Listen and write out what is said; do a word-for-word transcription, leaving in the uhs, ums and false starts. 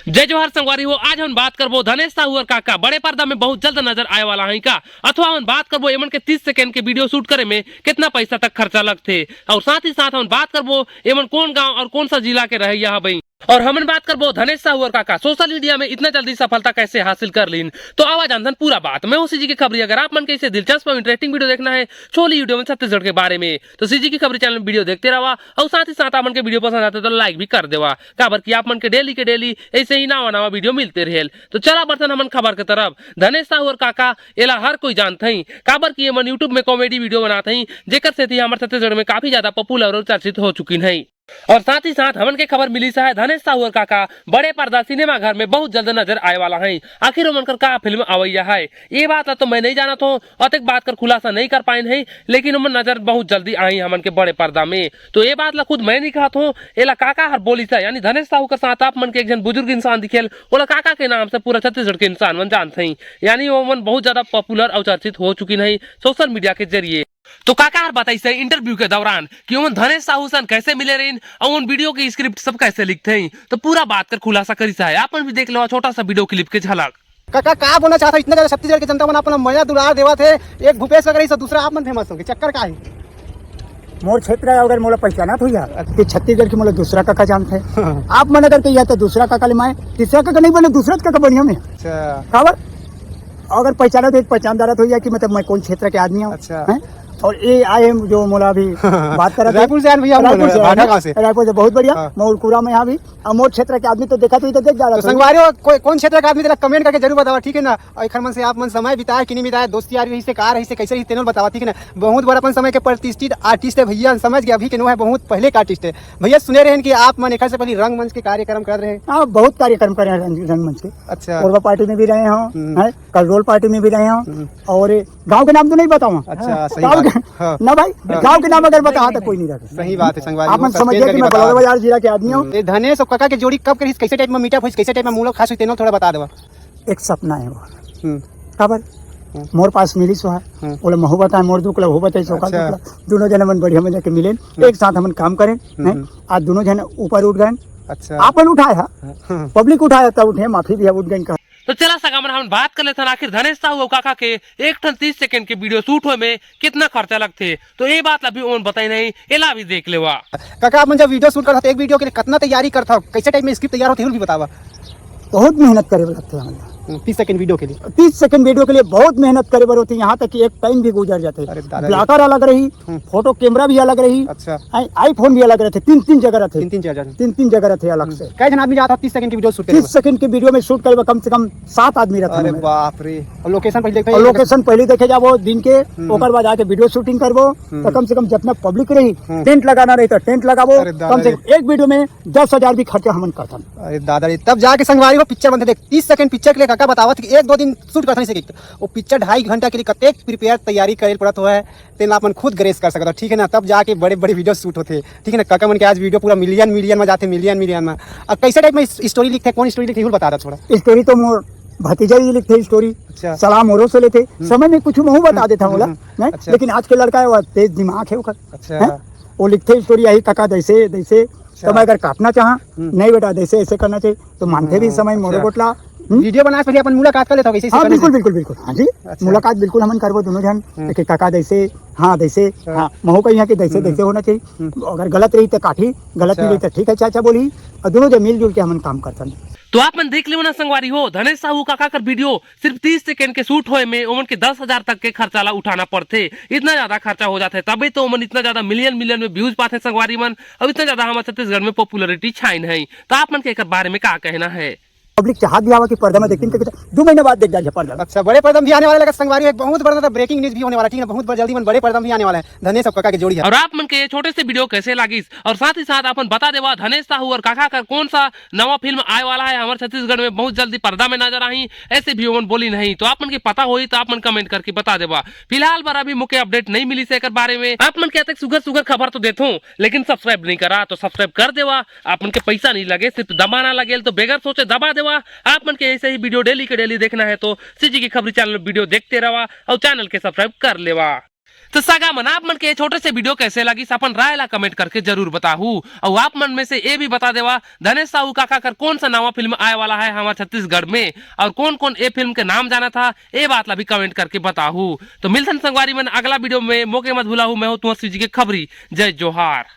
जय जोहार संगवारी हो, आज हम बात करबो धनेश साहू और काका बड़े पर्दा में बहुत जल्द नजर आए वाला है का, अथवा हम बात करबो एमन के तीस सेकंड के वीडियो शूट करे में कितना पैसा तक खर्चा लगथे, और साथ ही साथ हम बात करबो एमन कौन गांव और कौन सा जिला के रहैया हबई, और हमन बात करबो धनेश साहू और काका सोशल मीडिया में इतना जल्दी सफलता कैसे हासिल कर लीन। तो आवा जानथन पूरा बात। मैं हूं सीजी के खबरी। अगर आप मन के इसे दिलचस्प और इंटरेस्टिंग वीडियो देखना है चोली वीडियो में छत्तीसगढ़ के बारे में, तो सीजी के खबरी चैनल वीडियो देखते रहा, और साथ ही साथ आप मन के वीडियो पसंद आते तो लाइक भी कर देवा, काबर कि आप मन के डेली के डेली ऐसे ही नवा नवा वीडियो मिलते रहेल। तो चला बरतन हमन खबर के तरफ। धनेश साहू और काका एला हर कोई जानत हई, काबर कि एमन यूट्यूब में कॉमेडी वीडियो बनात हई, जेकर सेती हमर छत्तीसगढ़ में काफी ज्यादा पॉपुलर और चर्चित हो चुकिन हई। और साथ ही साथ हमन के खबर मिली है धनेश साहू और काका बड़े पर्दा सिनेमा घर में बहुत जल्द नजर आए वाला है। आखिर ओमन कर का फिल्म आवैया है, ये बात ला तो मैं नहीं जानत हूँ, अतेक बात कर खुलासा नहीं कर पाइन है, लेकिन ओमन नजर बहुत जल्दी आई हमन के बड़े पर्दा में। तो ये बात ला खुद मैं नहीं कहत हूँ, एला काका हर बोलिस है, यानी धनेश साहू के साथ आप मन के एक जन बुजुर्ग इंसान दिखेल, ओला काका के नाम से पूरा छत्तीसगढ़ के इंसान मन जानत हैं, यानी ओमन बहुत ज्यादा पॉपुलर और चर्चित हो चुकिन है सोशल मीडिया के जरिए। तो काका हर बताइस है इंटरव्यू के दौरान कि ओमन धनेश साहू सन कैसे मिले रहिन और उन वीडियो के स्क्रिप्ट सब कैसे लिखते हैं, तो पूरा बात कर खुलासा करिस है। आप मन भी देख लो छोटा सा वीडियो क्लिप के झलक। काका, का बोलना चाहत हव? इतना ज्यादा छत्तीसगढ़ के जनता मन अपन मया दुलार देवत हे, एक भूपेश वगैरह, ये सब दूसरा आप मन फेमस होगे, चक्कर का है? मोर क्षेत्र है, अगर मोला पहचानत होइया, अच्छा। कि छत्तीसगढ़ के मोला दूसरा काका जानत हे। हाँ। आप मन अगर कहिया तो दूसरा काका ले मैं, तीसरा काका नहीं बने, दूसरा काका बढ़िया में। अच्छा। काबर? अगर पहचानत हो, एक पहचानदारत होइया कि मतलब मैं कौन क्षेत्र के आदमी हूँ। अच्छा। हैं? और ये आए हैं जो मोला अभी बात करत हे। रायपुर से आए हैं भैया हम लोग, रायपुर से आए हैं। भाटागांव से। रायपुर से, बहुत बढ़िया। हाँ। मैं उरकुरा में यहाँ भी, और मोर क्षेत्र के आदमी तो देखा तो इधर देख जा रहा तो था। संगवारी हो, कोई, कौन क्षेत्र के आदमी तेला कमेंट करके जरूर बतावा, ठीक है ना? और एखर मन से आप मन समय बिताए कि नहीं बिताए, दोस्ती यारी रही से, का रही से, कैसे रही, तेनो बतावा, ठीक है ना? बहुत बड़ा अपन समय के प्रतिष्ठित आर्टिस्ट है भैया, समझ गया, अभी के नो है, बहुत पहले का आर्टिस्ट है। भैया सुने रहेन कि आप मन एखर से पहले रंगमंच के कार्यक्रम करत रहे। हाँ, बहुत कार्यक्रम करे हैं रंग, रंगमंच के। अच्छा। कोरबा पार्टी में भी रहे हो, हम्म। हैं, कलरोल पार्टी में भी रहे हो, हम्म। और गांव के नाम तो नहीं बताऊँ। अच्छा, सही गांव बात। के, हाँ। ना भाई, हाँ। गांव के नाम अगर बताओ तो कोई नहीं रखे। सही बात है, संगवारी आप हो, मन समझिए सस्पेंस कि मैं करके बलौदाबाजार जिला के आदमी हूँ। हम्म। ये धनेश और काका के जोड़ी कब करिस, कैसे टाइप में मुलाकात होइस, कैसे टाइप में मुलाकात होइस, तेनो थोड़ा बता देवा। एक सपना है वो। हम्म। काबर? हम्म। मोर पास मिलिस वो है। हम्म। ओला महू बताए, मोर दुख ला वो बताइस, ओकर अच्छा। दुख ला। दोनों जने मन बढ़िया मजा के मिलेन। हम्म। एक साथ हमन काम करेन, हम्म, हैं? हम्म। आज दोनों जने ऊपर उठ गए। अच्छा। आपन उठाए हा। हम्म। पब्लिक उठाए हा, तब उठे, माफी भी है, उठ गए कहा। तो चला सगा मन, हमन बात कर लेथन आखिर धनेश साहू अउ काका के एक ठन तीस सेकंड के वीडियो शूट होए में कितना खर्चा लगथे। तो ये बात ला भी ओमन बताइन हे, एला भी देख लेवा। काका, आप मन जब वीडियो शूट करथव, तो एक वीडियो के लिए कितना तैयारी करथव, कैसे टाइप में स्क्रिप्ट तैयार होथे, ये भी बतावा। बहुत मेहनत करे बर लगथे हमन ला। हम्म, तीस सेकंड वीडियो के लिए। तीस सेकंड वीडियो के लिए बहुत मेहनत करे बर होथे, यहाँ तक कि एक टाइम भी गुजर जाथे। अरे दादा रे। ब्लॉकर अलग रही, हम्म। फोटो कैमरा भी अलग रही, अच्छा। आई, iPhone भी अलग रहथे, तीन, तीन जगह रहथे। तीन, तीन जगह रहथे। तीन, तीन जगह रहथे अलग हम्म। से। कै झन आदमी जात हो तीस सेकंड के वीडियो शूट करे तीस बर? सेकंड के वीडियो में शूट करे बर कम से कम सात आदमी रहथे अरे हमें। बाप रे। और लोकेशन पहले देखते और हैं। लोकेशन पहले देखे जाबो दिन के, हम्म। ओकर बाद आके वीडियो शूटिंग करबो, हम्म। तो कम से कम जितना पब्लिक रही, हम्म। टेंट लगाना रही तो टेंट लगाबो, अरे दादा कम से रे। कम एक वीडियो में दस हजार भी खर्चा हमन करथन। अरे दादा रे, तब जाके संगवारी वो पिक्चर बनथे। देख, तीस सेकंड पिक्चर के लिए काका बतावत कि एक दो दिन शूट करथन इसे, वो पिक्चर ढाई घंटा के लिए कतेक प्रिपेयर तैयारी करे पड़त हुआ है। तेन ला अपन खुद ग्रेस कर सकत हो, ठीक है ना? तब जाके बड़े-बड़े वीडियो शूट होथे, ठीक है ना? काका मन के आज वीडियो पूरा मिलियन, मिलियन में जाथे, मिलियन, मिलियन में। अब कैसे टाइप में इस-, स्टोरी लिखथे, कौन स्टोरी लिखथे, ये बता दे थोड़ा। स्टोरी तो मोर भतीजा ही लिखथे स्टोरी। अच्छा। सलाह मोरो से लेथे। हम्म। समय में कुछ महू बता देता हूँ हम्म, ओला, हम्म। नहीं? अच्छा। लेकिन आज के लड़का है, वो तेज दिमाग है ओकर। अच्छा। हैं? वो लिखथे स्टोरी, यही काका जैसे, जैसे, अच्छा। तो मैं अगर काटना चाहा, हम्म। नहीं बेटा, जैसे ऐसे करना चाहिए, तो मानथे भी हाँ, समय मोरो अच्छा। गोठला। हम्म? वीडियो बनाए से पहले अपन मुलाकात कर लेता हूँ, कैसे, कैसे हाँ, करना बिल्कुल, चाहिए? बिल्कुल, बिल्कुल। हाँ जी, अच्छा। मुलाकात बिल्कुल हमन करबो दोनों झन, हम्म। कि काका जैसे, हाँ, जैसे, हाँ। हाँ, महू कहिया कि जैसे, हम्म। जैसे होना चाहिए। हम्म। अगर गलत रही तो काटी, गलत अच्छा। नहीं रही तो ठीक है, चाचा बोली, और दोनों जन मिलजुल के हमन काम करथन। तो आप मन देख लेव ना संगवारी हो, धनेश साहू काका कर वीडियो सिर्फ तीस सेकंड के शूट होए में ओमन के दस हजार तक के खर्चा ला उठाना पड़थे। इतना ज्यादा खर्चा हो जाथे, तबे तो ओमन इतना ज्यादा मिलियन, मिलियन में व्यूज पाथे संगवारी मन, और इतना ज्यादा हमर छत्तीसगढ़ में पॉपुलैरिटी छाइन है। तो आप मन के एकर बारे में का कहना है? पब्लिक चाहत भी आवा कि पर्दा में देखिन, क्योंकि दो महीने बाद देख जाए पर्दा में। अच्छा, बड़े पर्दा में भी आने वाला लगा संगवारी, एक बहुत बड़ा ब्रेकिंग न्यूज भी होने वाला, ठीक है ना? बहुत बड़ा, जल्दी मन बड़े पर्दा में भी आने वाला है धनेश और काका के जोड़ी है। और आप मन के ये छोटे से वीडियो कैसे लागिस, और साथ ही साथ अपन बता देवा धनेश साहू और काका का कौन सा नवा फिल्म आए वाला है, हमर छत्तीसगढ़ में बहुत जल्दी पर्दा में नजर आही, ऐसे भी ओमन बोलिन हे। तो आप मन के पता होही तो आप मन कमेंट करके बता देवा। फिलहाल बर अभी मोके अपडेट नहीं मिलिस हे एकर बारे में। आप मन के अतेक सुघर सुघर खबर तो देथों, लेकिन सब्सक्राइब नहीं करा, तो सब्सक्राइब कर देवा। आप मन के पैसा नहीं लगे, सिर्फ दबाना लगेल, तो बेगर सोचे दबा देवा। आप मन के ऐसे ही वीडियो डेली के डेली देखना है तो सीजी के खबरी चैनल वीडियो देखते रहा और चैनल के सब्सक्राइब कर लेवा। तो सगा मन, आप मन के ये छोटे से वीडियो कैसे लगिस, अपन राय ला कमेंट करके जरूर बताहू। और आप मन में से ये भी बता देवा, धनेश साहू काका कर कौन सा नवा फिल्म आए वाला है हमारे छत्तीसगढ़ में, और कौन कौन ये फिल्म के नाम जाना था, ये बात ला भी कमेंट करके बताहू। तो मिलथन संगवारी मन अगला वीडियो में, मोके मत भुलाहू। मैं हूँ तुम्हार सीजी के खबरी। जय जोहार।